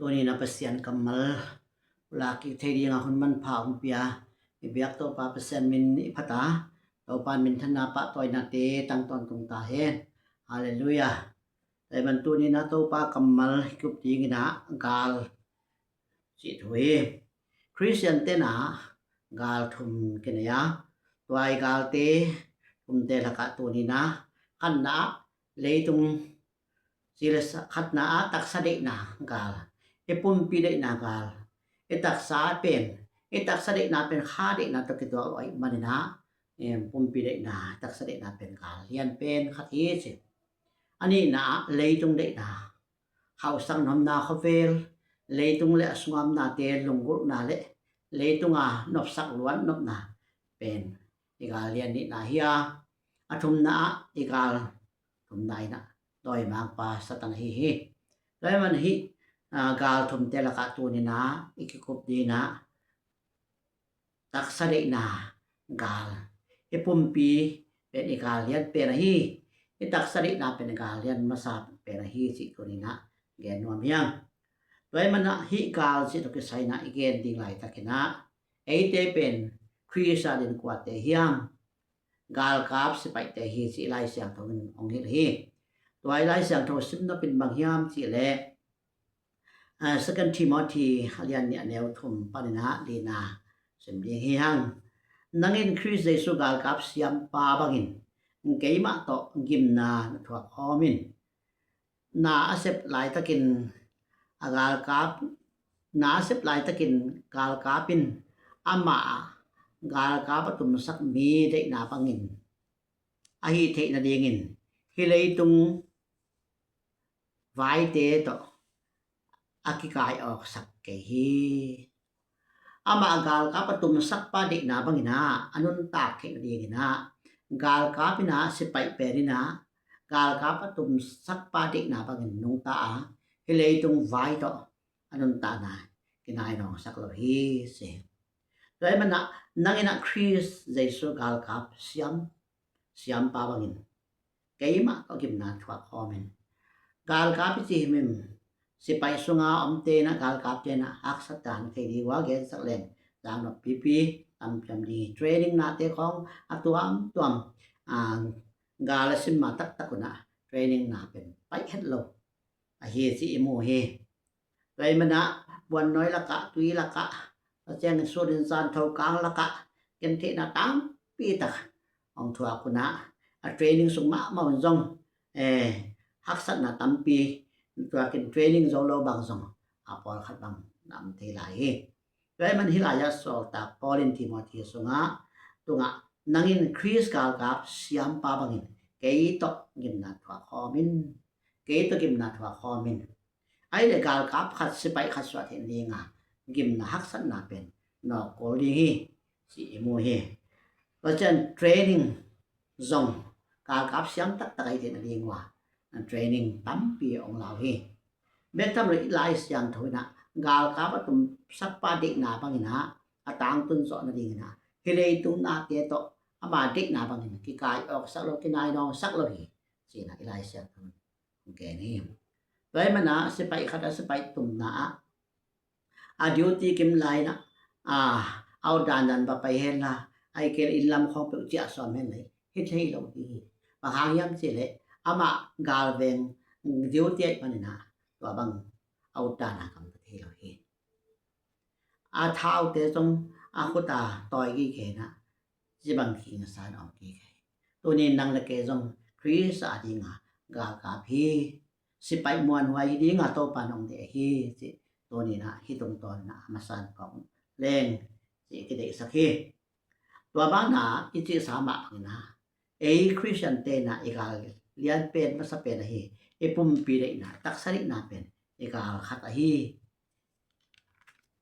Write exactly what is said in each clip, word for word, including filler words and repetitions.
Tuni-in ah Pasian kammal pulak kik thei dingin hun manpha hong pia i biak Topa Pasian min i phat a, Topa minthanna pahtawinate tangtawn tung ta hen. Halleluiah. Tua ahih manin tuni-in ah Topa kammal i kup dingin ah gal cih thu hi. Khristian te'n ah gal thum kinei a, tua i galte thumte lakah tuni-in ah khatna ah leitung ci le sa, khatna ah taksa deihna gal, i pumpi deihna gal, i taksa pen, i taksa deihna pen kha deihna tawh kituak lo ahih manin ah, em, pumpi deihna, taksa deihna pen gal lian pen khat hi ci. A nihna ah leitung deihna, hausak nopna, khovel, leitung le a sunga omnate lunggulhna le leitung a nopsak luat nopna pen i gal lian nihna hi a, a thumna ah i gal thumna in ah dawimangpa Satan ahi hi. Tua ahih manin hih, ah, gal thumte lakah tuni-in ah i kikup dingin ah taksa deihna gal, i pumpi pen i gal lian pen ahi, i taksa deihna pen i gal lian masa pen ahi cih tuni-in ah gen nuam hi hang. Tua ahih manin ah hih gal cih tawh kisai-in ah i gen ding laitakin ah eite pen Khrist adingin kuate hiam? Galkap sipaihte hi cih Lai Siangtho in hong hilh hi. Tua i Lai Siangtho sim nop in bang hiam cih leh, ah, Second Timothy a lian nih a neu thum panin ah lina sim ding hi hang. Nang in Khrist Jesu galkap siampa bangin keimah tawh gimna na thuak khawm in. Na a sep laitakin a galkap, na a sep laitakin galkap in amah galkap a tumsak mi deihna bangin a hih theih nadingin hih leitung vaite tawh a kikai awksak kei hi. Amah galkap a tumsakpa deihna bangin ah a nuntak theih nadingin ah galkap in ah sipaih pen in ah galkap a tumsakpa deihna bangin nungta a, hih leitung vai tawh a nuntakna kinai nawngsak lo hi ci. Tua ahih manin ah nang in ah Khrist Jesu galkap siam, siampa bangin keimah tawh gimna thuak khawm in. Galkap i cih himhim sipaih sunga omte in ah, galkapte in ah haksatna thei ding uh a gensak leng zang nop pipi tampi om ding hi. Training nate khawng a tuamtuam, ah, gal a simma taktak un ah training na pen paih het lo ahi cih i mu hi. Tua ahih manin ah buannawi lakah, tui lakah, tua ciangin sun in zan thokang lakah gentheihna tampi tak hong thuak un ah, a training sung mahmah un zong, eh, haksatna tampi thuakin training zo lo bang zong a pawlkhat bang na om thei lai hi. Tua ahih manin hih lai-ah sawltak Paul in Timothy sungah, tungah, nang in Khrist galkap siampa bangin kei tawh gimna thuak khawm in, kei tawh gimna thuak khawm in. Ahih leh galkap khat, sipaih khat suah theih nadinga gimna haksatna pen nawk kul ding hi cih i mu hi. Tua ciang training zong galkap siam taktak ahih theih nading uh a training tampi hong lau hi. Bek tham lo i Lai Siangtho in ah galkap a tumsakpa deihna bangin ah a tangtun zawh nadingin ah hih leitung nate tawh ama deihna bangin kikai awksak lo, kinai nawngsak lo hi ci-in ah i Lai Siangtho in hong gen hi. Tua ahih manin ah sipaih khat a sipaih tumna ah a duty kim lai-in ah, a, a awt dandan va pai hen la, ahih kei leh inn lam khawng peuh ciah sawm hen la hi thei lo ding hi. Bang hang hiam cih leh amah galveng duty ahih manin ah tua bang a awt dan a gamta thei lo hi. A thaute zong a khut a tawi gige in ah ci bang kingsa in a om kik hi. Tuni-in nang le kei zong Khrist adinga galkap hi, sipaih muanhuai hi dinga Topa in hong deih hi cih tuni-in ah hih tungtawn in ah a masa in kong leng cih kideihsak hi. Tua banah i cihsa mah bangin ah ei Khristiante in ah i gal lian pen, masa pen ahi, i pumpi deihna, taksa deihna pen i gal khat ahi,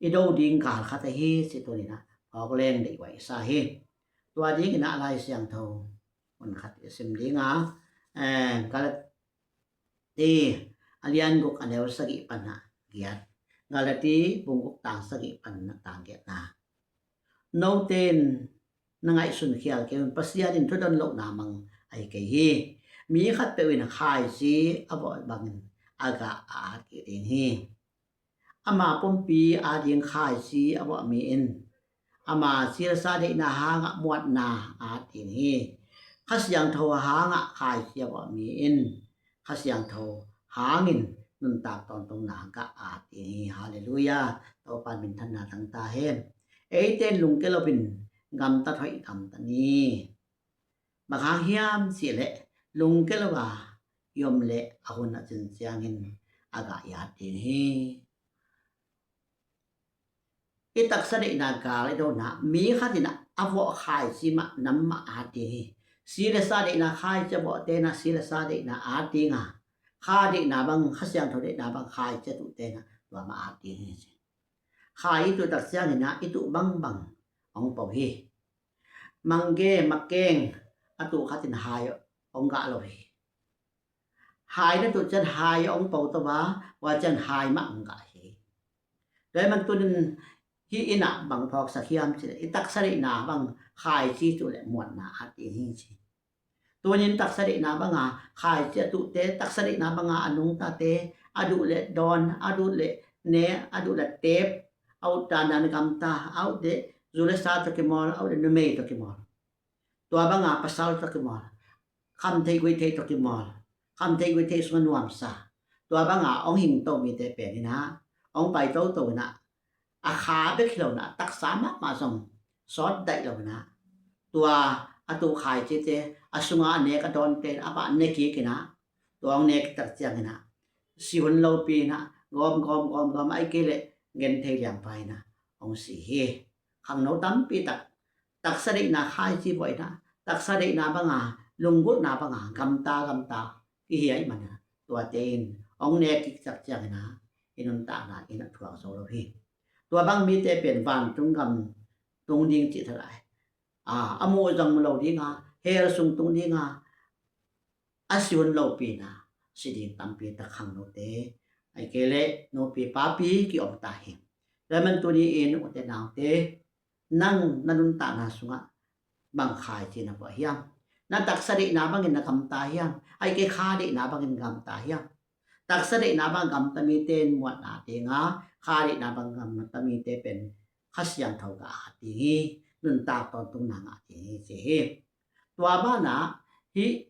i do ding gal khat ahi cih tuni-in ah phawk leng deih huai i sa hi. Tua dingin ah Lai Siangtho mun khat i sim ding a, eh, Galati a lian guk a neu sagih pan ah giat, Galati bung guk tang sagih pan ah tang giatna. Note in na ngaihsun khial kei un, Pasian in thudon lohna mang ahi kei hi. Mi khatpeuh in khaisi a vawh bangin a gah a at kik ding hi. ama pumpi ading khaici a bawh mi in ama cilsa deihna hangah muatna a at ding hi. Kha Siangtho hangah khaici a bawh mi in Kha Siangtho hangin nuntak tawntungna gah a at ding hi. Halleluiah. Topa minthanna tangta hen. Eite in lungke loin gamtat hoih gamta ni. Bang hang hiam cihleh lungke lo a i om leh a hun a cin ciangin a gah i at ding hi. I taksa deihna gal i dona mi khat in a vawh khaici mah nam mah at ding hi. Cilsa deihna khaici a vawhte in a cilsa deihna at ding a, kha deihna bang, Kha Siangtho deihna bang khaici a tuhte in a tua mah at ding hi. Khai i tuh tak ciangin a i tuh bangbang hong po hi. Mangge makeng a tuh khat in hai hong gah lo hi. Hai na tuh ciang hai hong po to a, tua ciang hai mah hong gah hi. Tua ahih man tunin hih in a bang phawksak hiam cihleh i taksa deihna bang khaici tuh leh muatna at ding hi ci. Tunin taksa deihna banga khaici a tuhte, taksa deihna banga a nungtate, a duh leh dawn, a duh leh ne, a duh leh teep, a ut dandan gamta, a ut leh zu le sa tawh kimawl, a ut leh numei tawh kimawl, tua banga pasal tawh kimawl, khamtheih guihtheih tawh kimawl, khamtheih guihtheih sungah nuamsa, tua banga hong hingto mite pen in a hong pai toto in a, a kha bek hi lo in a, a taksa mahmah zong sawt daih lo in a, tua a tuh khaicite, a sunga a nek a dawnte a pah ne kik in a, tua hong nek tak ciangin a si hun lopi in a, gawm gawm gawm gawm, ahih kei leh genthei liangpa in a hong si hi. Khangno tampi tak taksa deihna khaici vawh in a, taksa deihna banga, lunggulhna banga gamta gamta i hi ahih man a, tuate in hong nek kik tak ciangin a i nuntakna in a thuak zo lo hi. Tua bang mite pen vantung gam tung ding cih thalai a, a muh zong mu lo ding a, hell sung tung ding a, a si hun lopi in a si ding tampi tak khangnote, ahih kei leh nupi papi ki-om ta hi. Tua ahih man tuni in ute naute, nang na nuntakna sungah bang khaici na vawh hiam? Na taksa deihna bangin na gamta hiam? Ahih kei kha deihna bangin gamta hiam? Taksa deihna bang gamta mite in muatna ding a, kha deihna bang gamta mite pen Kha Siangtho gah at ding hi, nuntak tawntungna ngah ding hi ci hi. Tua banah hih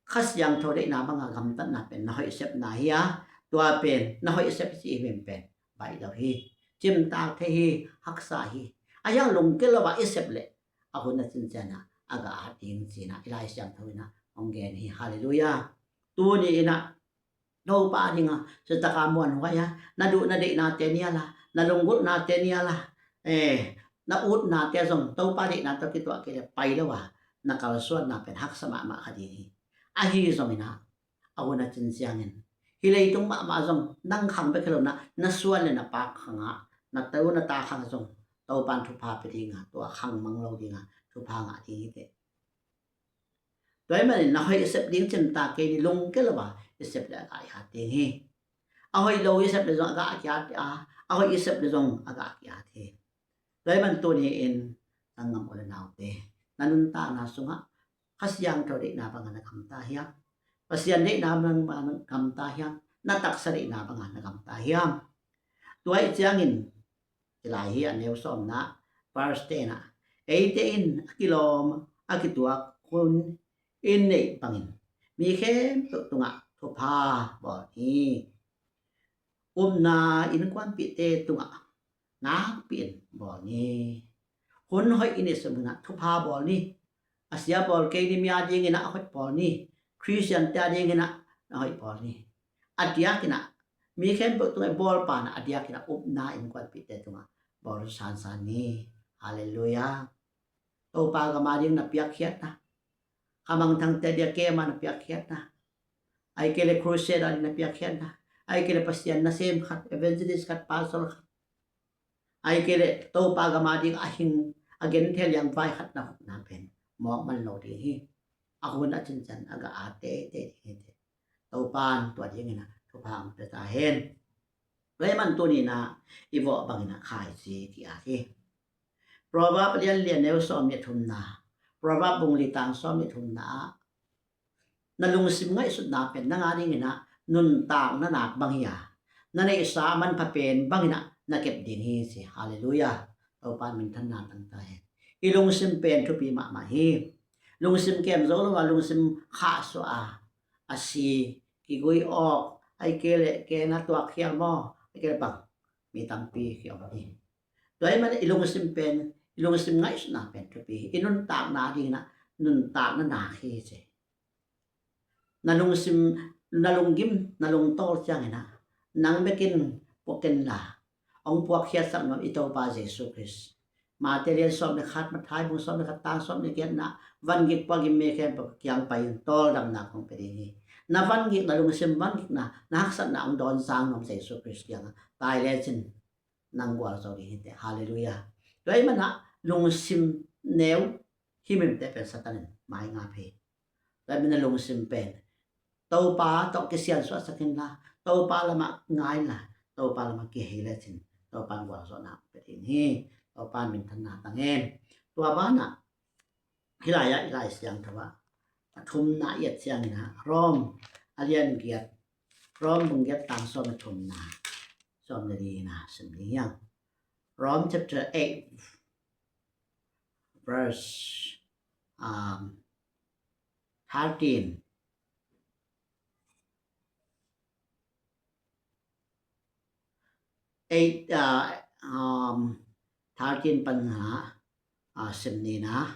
Kha Siangtho deihna banga gamtatna pen na hoih sepna hi a, tua pen na hoih sep cih hi pen baih lo hi. Cimtak thei hi, haksa hi. A hiang lungke lo a i sep leh a hun a cin ciangin a gah at ding ci-in a i Lai Siangtho in a hong gen hi. Halleluiah. Tuni in a Topa ding a, citaka muanhuai a, na duh na deihnate nial a, na lunggulhnate nial a, eh, na utnate zong Topa deihna tawh kituak kei leh pai lo a, na kalsuanna pen haksa mahmah kha ding hi. Ahi zongin a, a hun a cin ciangin hi leitung mahmah zong nang khang bek hi lo in a, na suan le na pak khang a, na tu na ta khang zong Topa in thupha pia ding a, tua khang mang lo ding a, thupha ngah ding hi teh. Tua ahih manin na hoih i sep ding cimtak kei ni, lungke lo a i sep leh a gah i at ding hi. A hoih lo i sep leh zong a gah a kiat a, a hoih i sep leh zong a gah a kiat hi. Tua ahih man tuni in sanggam u le naute, na nuntakna sungah Kha Siangtho deihna bangah na gamta hiam? Pasian deihna bangah na gamta hiam? Na taksa deihna bangah na gamta hiam? Tua ahih ciangin, ci lai hi a neu sawmna, verse ten ah, eite in a kilawm a kituak hun i neih bangin mi khempeuh tungah thupha bawl ni. Upna innkuanpihte tungah nakpi-in bawl ni. Hun hoih i neih sung in a thupha bawl ni. A sia bawl kei ni, mi a dingin a hoih bawl ni. Khristiante a dingin a hoih bawl ni. A diakin a mi khempeuh tungah i bawl pan a diakin a upna innkuanpihte tungah bawl sansan ni. Halleluiah. Topa gam a ding na piakkhiatna, khamangthangte a dia kem a na piakkhiatna, ahih kei leh crusade a ding na piakkhiatna, ahih kei leh Pasian nasem khat, evangelist khat, pastor khat, ahih kei leh Topa gam a ding a hing, a genthei liangvai khat na hopna pen mawk man lo ding hi. A hun a cin ciang a gah a teitei ding hi teh. Topa in tua dingin a thupha hong pia ta hen. Tua ahih man tuni in a i vawh bangin a khaici ki-at hi. Proverb a lian li a neu sawm le thumna, Proverb bung li tang sawm le thumna ah, na lungsim ngaihsutna pen nang a dingin a nuntakna nak bang hi a, na neihsa a manpha pen bangin ah na kep ding hi ci. Halleluiah. Topa minthanna tangta hen. I lungsim pen thupi mahmah hi. Lungsim kem zo lo a lungsim khahsuah a, a si, kigui awk, ai kei le kei na tuak khial maw, ai kei le bang, mi tampi kiom hi. Tua ahih manin i lungsim pen, i lungsim ngaihsutna pen thupi hi. I nuntakna dingin ah nuntakna nak hi ci. Na lungsim, na lunggim, na lungtawl ciangin ah nang bekin puak ken la, hong puakkhiatsak nuam i Topa Jesu Khrist. Mate lian sawm le khat, Matthai bung sawm le khat, tang sawm le giatna, van gik puak gim mi khempeuh kiang pai in, tawldamna kong pia ding hi. Na van gikna, lungsim van gikna, na haksatna hong dawn zang nuam Jesu Khrist kiangah tai lecin nang gualzo ding hi teh. Halleluiah. Tua ahih manin ah lungsim neu himhimte pen Satan in maingap hi. Tua ahih manin ah lungsim pen Topa tawh kisiansuahsak inla, Topa lamah ngai inla, Topa lamah kihei lecin Topa in gualzawhna pia ding hi. Topa in minthanna tang hen. Tua banah hih lai-ah i Lai Siangtho ah a thumna i et ciangin ah Rom a lian giat, Rom bung giat, tang sawm le thumna, sawm le lina sim ding hi hang. Rom chapter eight, verse, um, thirteen. Eight, uh, um, thirteen pan nga, uh, sim ni na.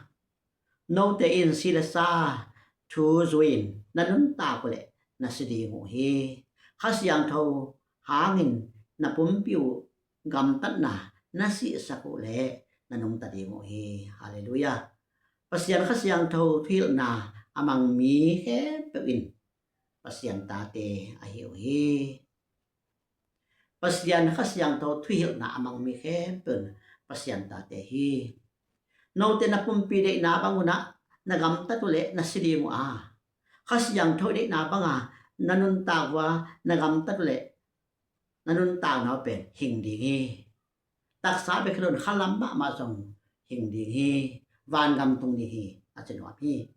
Note in si le sa thu zui-in na nuntak uh leh na si ding uh hi. Kha Siangtho hangin na pumpi uh gamtatna na sihsak uh leh na nungta ding uh hi. Halleluiah. Pasian Kha Siangtho thuhilhna a mang mi khempeuh in Pasian tate ahi uh hi. Pasian Kha Siangtho thuhilhna a mang mi khempeuh in Pasian tate hi. Note na pumpi deihna bang un ah na gamtat uh leh na si ding uh a, Kha Siangtho deihna banga na nuntak uh a, na gamtat uh leh na nuntakna uh pen hing ding hi. Taksa bek hi lo in khalam mahmah zong hing ding hi. Vangam tung ding hi, a ci nuam hi.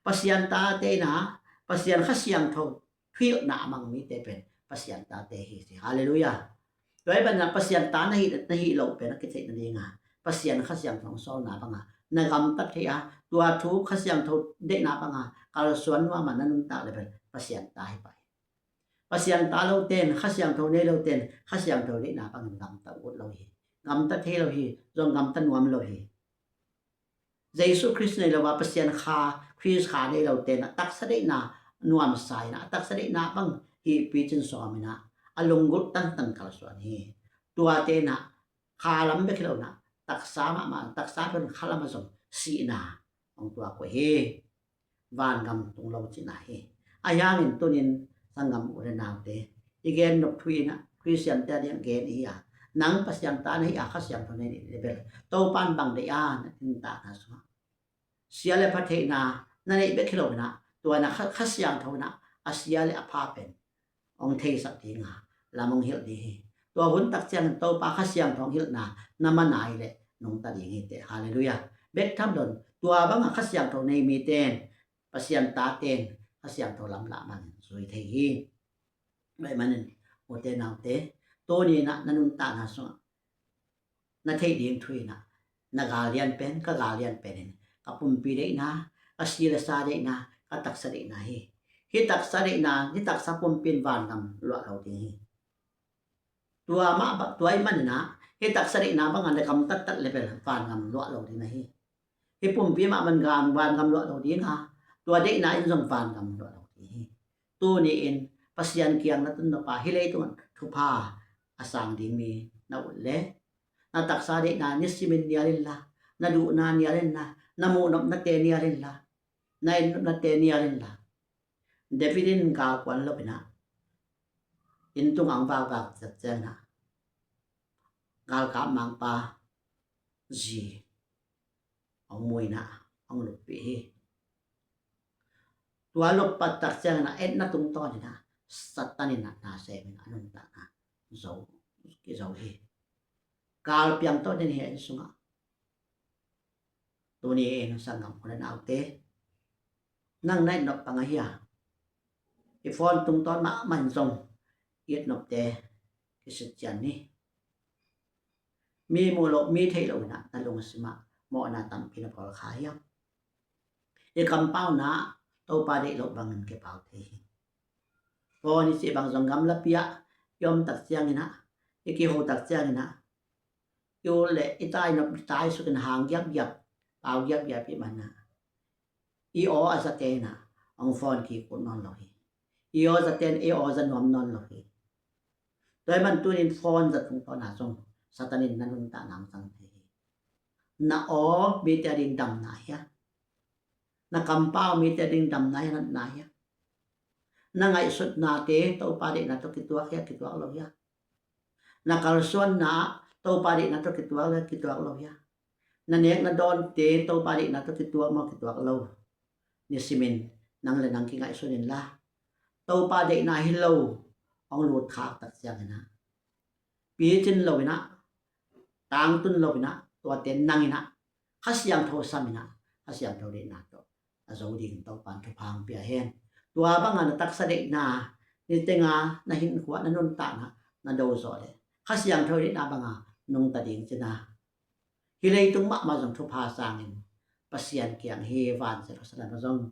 Pasian tate in ah Pasian Kha Siangtho thuhilhna a mang mite pen Pasian tate hi ci. Halleluiah. Tua ahih manin ah Pasian ta na hih, na hih loh pen a kitheih nadinga Pasian Kha Siangtho hong sawlna banga na gamtat thei a, tua thu Kha Siangtho deihna banga kalsuan nuam a na nuntak leh pen Pasian ta hi pah hi. Pasian ta lote in, Kha Siangtho nei lote in Kha Siangtho deihna bangin gamta ut lo hi. Gamta thei lo hi, zong gamta nuam lo hi. Jesu Khrist nei lo a, Pasian Kha, Khrist Kha nei lote in a taksa deihna nuamsa in ah, a taksa deihna bang hihpi cin sawm in ah, a lunggulh tantan kalsuan hi. Tuate in ah khalam bek hi lo in ah, taksa mahmah, taksa pen khalam ah zong sihna hong tuak uh hi. Vangam tung lo cihna hi. Ahi hangin tuni-in sanggam u le naute, i gen nop thu in ah Khristiante ading gen i hi a, nang Pasian ta na hi a, Kha Siangtho nei na hih leh bel Topa in bang deih a, na nuntakna sungah sia le pha theihna na neih bek hi lo in ah, tua in ah Kha, Kha Siangtho in ah a sia le a pha pen hong theisak dinga lam hong hilh ding hi. Tua hun tak ciangin Topa Kha Siangtho hong hilhna na manai leh nungta ding hi teh. Halleluiah. Bek tham lo in, tua banga Kha Siangtho nei mite in, Pasian tate in Kha Siangtho lamlahna in zui thei hi. Tua ahih manin ute naute, tuni in ah na nuntakna sungah na theih ding thu in ah, na gal lianpen, ka gal lianpen in ka pumpi deihna, ka si le sa deihna, ka taksa deihna hi. Hih taksa deihna, hih taksa pumpi in vangam luah lo ding hi. Tua mah bang, tua ahih manin ah hih taksa deihna banga na gamtat tak leh bel vangam luah lo ding na hi. Hih pumpi mah bangin vangam luah lo ding a, tua deihna in zong vangam luah lo ding hi. Tuni-in Pasian kiang na tun nop a, hih leitungah thupha a sang ding mi na ut leh, na taksa deihna nisimin nial inla, na duhna nial inla, na muh nopnate nial inla, na en nopnate nial inla. David in gal kuan lo in ah, inn tungah hong vakvak tak ciangin ah, galkap mangpa zi hong mu in ah, hong luppih hi. Tua lup pat tak ciangin ah, etna tungtawn in ah Satan in ah na sem in ah, a nuntakna zo, kizo hi. Gal piang tawn den hi a inn sungah. Tuni-in sanggam u le naute, nang na et nop bang ahi a, i phone tungtawn mahmah in zong i et nopte kisitcian ni. Mi muh loh, mi theih loh inah na lungsimah mawhna tampi na bawl kha hiam? I kampauna Topa deih loh bangin kipau thei hi. Phone i cih bang zong gamlapi ah i om tak cianginah, i kiho tak cianginah, i ut le i tai nop i tai sukin hang giapgiap, pau giapgiap i manah, i aw a zate inah hong phone kikut nawn lo hi. I aw zate in i aw za nuam nawn lo hi. Tua i man tunin phone za tungtawna zong Satan in na nuntakna hong zang thei hi. Na aw mite a ding damna hia? Na kampau mite a ding damna hia, natna hia? Na ngaihsutnate Topa deihna tawh kituak hia, kituak lo hia? Na kalsuanna Topa deihna tawh kituak le kituak lo hia? Na nek na dawnte Topa deihna tawh kituak maw, kituak lo? Nisimin nang le nang kingaihsun inla, Topa deihna hi lo hong lut khak tak cianginah, picin lo inah, tangtun lo inah, tuate nang inah Kha Siangtho sam inah, Kha Siangtho deihna tawh a zo ding Topan thupha hong pia hen. Tua banga na taksa deihna, nitenga na hinkhua, na nuntakna na do zawh le Kha Siangtho deihna banga nungta ding cina, hih leitung mahmah zong thupha sangin Pasian kiang hi, vansiat hosana zong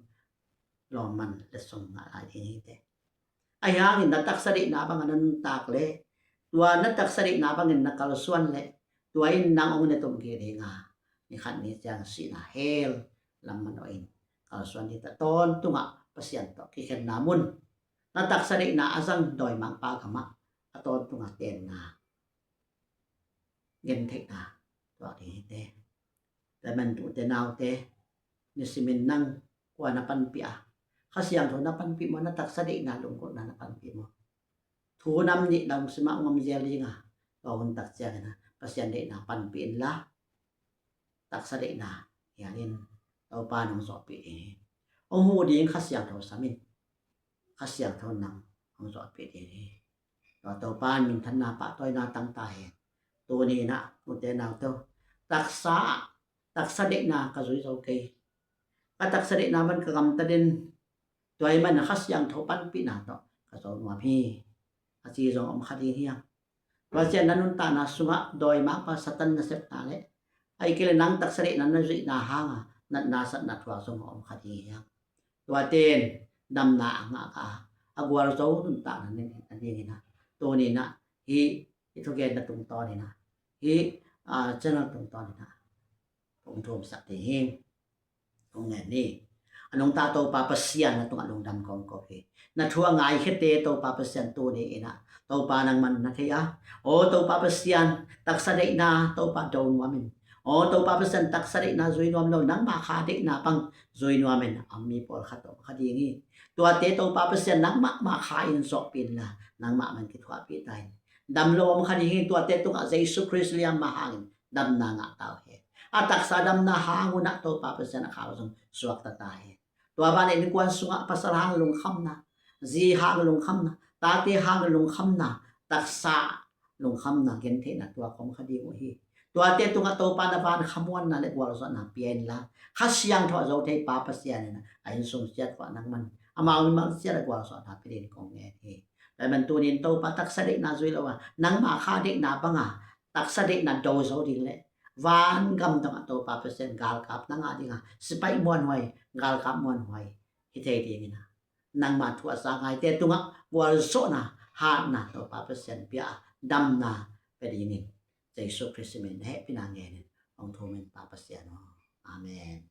lawmman letsong ngah lai ding hi te. Ahi hangin na taksa deihna banga na nuntak le, tua na taksa deihna bangin na kalsuan le, tua in nang hong ne tum kik dinga, ni khat ni ciang sihna hell lam manawhin kalsuan ding ta, tawntungah Pasian tawh kikhenna mun, na taksa deihna a zang dawimangpa gamah a tawntungah tenna, gentheihna tuak ding hi te. Tua i man tute naute, nisimin nang kua na panpih a? Kha Siangtho na panpih maw, na taksa deihna lunggulhna na panpih maw? Thu nam nih lungsimah ngom zel dinga, tua hun tak cianginah Pasian deihna panpih inla, taksa deihna hialin Topa nong zawhpih ding hi. Hong huh ding Kha Siangtho samin, Kha Siangtho nang hong zawhpih ding hi. Tua Topa in minthanna pahtawina tang ta hen. Tuni inah tute naute, taksa, taksa deihna ka zui zo kei. Ka taksa deihna man ka gamta den. Tua i man Kha Siangtho panpihna tawh ka zo nuam hi, a ci zong om kha ding hiam? Tua ciang na nuntakna sungah dawimangpa Satan nasepna le, ahih kei le nang taksa deihna na zuihna hanga natna satna thuak zong om kha ding hiam? Tuate in damna a ngah kha a, a gualzo nuntakna na dinginah, tuni inah hih i thugenna tungtawninah, hih, ah, channel tungtawninah hong thumsak ding hi. Hong ngen ni. A nungta Topa Pasian na tungah lungdam kong ko hi. Na thu a ngaikhete Topa Pasian tuni inah, Topa nangman na thei a. Aw Topa Pasian, taksa deihna Topa do nuamin, aw Topa Pasian, taksa deihna zui nuam lo, nangmah kha deihna bang zui nuamin a mi pawlkhat om kha ding hi. Tuate Topa Pasian nangmah mah kha in zawhpih inla, nangmah man kithuahpih ta in. Dam lo om kha ding hi. Tuate tungah Jesu Khrist liamma hangin damna ngah ta uh hen. A taksa damna hang unah Topa Pasian a khau zong suakta ta hen. Tua banah innkuan sungah pasal hang lungkhamna, zi hang lungkhamna, tate hang lungkhamna, taksa lungkhamna, gentheihna tuak om kha ding uh hi. Tuate tungah Topa na van khamuanna le gualzawhna pia inla, Kha Siangtho a zo thei Pa Pasian inah a innsung siat khawh nangman amau mimal siat a gualzawhna pia dingin kong ngen hi. Tua i man tunin Topa taksa deihna zui lo a, nangmah kha deihna banga taksa deihna do zo ding le, van gam dongah Topa Pasian galkap na ngah dinga, sipai muanhuai, galkap muanhuai hi thei dinginah, nangma thu a sa ngaite tungah gualzawhna, hatna Topa Pasian pia a, damna pia dingin Jesu Khrist min a hehpihna ngenin hong thumin Pa Pasian aw. Amen.